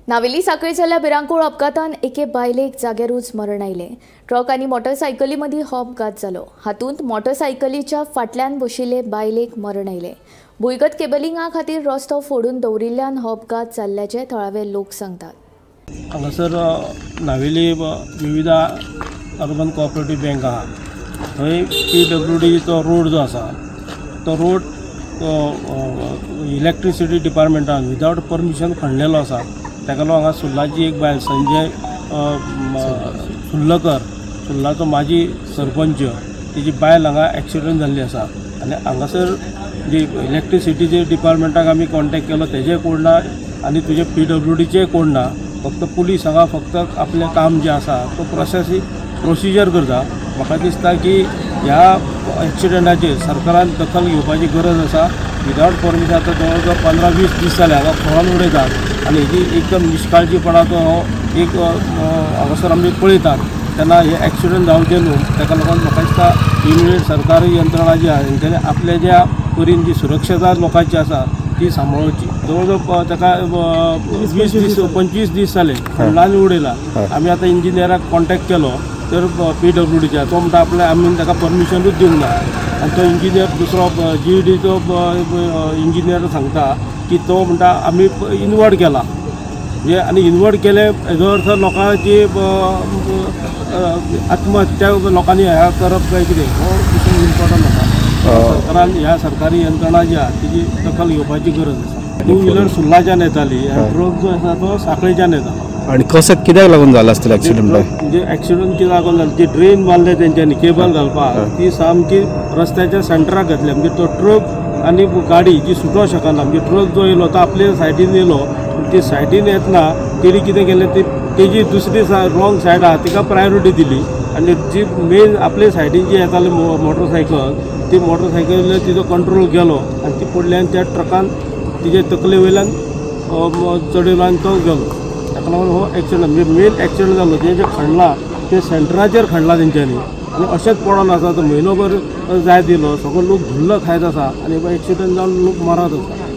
नावेली साखळी जाल्ल्या भिरांकूळ अपघातान एके बायलेक जाग्यारूच मरण आयलें. ट्रक आनी मोटरसायकली मदीं हो अपघात जालो. हातूंत मोटरसायकलीच्या फाटल्यान बशिल्ले बायलेक मरण आयलें. भुंयगत केबलिंगा खातीर रस्तो फोडून दवरिल्ल्यान हो अपघात जाल्ल्याचें थळावे लोक सांगतात. हांगासर नावेली विविधा अर्बन कोऑपरेटीव बँक आहा, थंय PWDचो रोड जो आसा तो रोड इलेक्ट्रिसिटी डिपार्टमेंटान विदावट परमिशन खणलेलो आसा. ताका लागून हांगा सुर्लाची एक बायल संजय सुर्लकर, सुर्लाचो माजी सरपंच, तेजी बायल हांगा एक्सिडंट जाल्ली आसा. आनी हांगासर जी इलेक्ट्रिसिटीचे डिपार्टमेंटाक आमी कॉन्टेक्ट केलो तेजे कोण ना आनी तुजे PWDचे कोण ना. फक्त पुलीस हांगा फक्त आपलें काम जें आसा तो प्रोसिजर करता. म्हाका दिसता की ह्या एक्सिडंटाचेर सरकारान दखल घेवपाची गरज आसा. विदावट परमिशन आतां जवळ जवळ 15-20 दीस जाले हांगा खोळोन उडयतात आनी हेजी एकदम निश्काळजीपणाचो हो एक हांगासर आमी पळयतात. तेन्ना हे एक्सिडंट जावचे न्हू, ताका लागून म्हाका दिसता इमिडिएट सरकारी यंत्रणा जी आहा तेंच्यांनी आपल्या ज्या परीन जी सुरक्षता लोकांची आसा ती सांबाळची. जवळ जवळ ताका 20 दीस 25 दीस जाले खंडान उडयला. आमी आतां इंजिनियराक कॉन्टेक्ट केलो तर PWDच्या तो म्हणटा आपल्या आमी ताका परमिशनूच दिवंक ना. आनी तो इंजिनियर दुसरो GEDचो इंजिनियर सांगता की तो म्हणटा आमी इनवर्ट केला. म्हणजे आनी इनवर्ट केले हेजो अर्थ लोकांची आत्महत्या लोकांनी ह्या करप काय कितें हो विशय इम्पॉर्टंट आसा. सरकारान ह्या सरकारी यंत्रणा जी आहा तिची दखल घेवपाची गरज आसा. टू व्हिलर सुर्लाच्यान येताली आनी ट्रक जो आसा तो साखळेच्यान येतालो. आनी कसो कित्याक लागून जाला आसतलो एक्सिडंट? म्हणजे एक्सिडंट कित्याक लागून जालो, जी ड्रेन बांदले तेंच्यांनी केबल घालपाक ती सामकी रस्त्याच्या सेंटराक घातली. म्हणजे तो ट्रक आनी गाडी जी सुटोंक शकना. म्हणजे ट्रक जो येयलो तो आपले सायडीन येयलो, ती सायडीन येतना तेणी कितें केलें ती तेजी दुसरी रॉंग सायड आहा तिका प्रायोरिटी दिली आनी जी मेन आपले सायडीन जी येताली मोटरसायकल ती मोटरसायकल तिजो कंट्रोल गेलो आनी ती पडली आनी त्या ट्रकान तिजे तकले वयल्यान चडयलो आनी तो गेलो. ताका लागून हो एक्सिडंट म्हणजे मेन एक्सिडंट जालो. जें जें खणलां तें सेंटराचेर खणलां तेंच्यांनी आनी अशेंच पडोन आसा. तो म्हयनोभर जायत दिलो सगळो लोक धुल्ल खायत आसा आनी एक्सिडंट जावन लोक मरत आसा.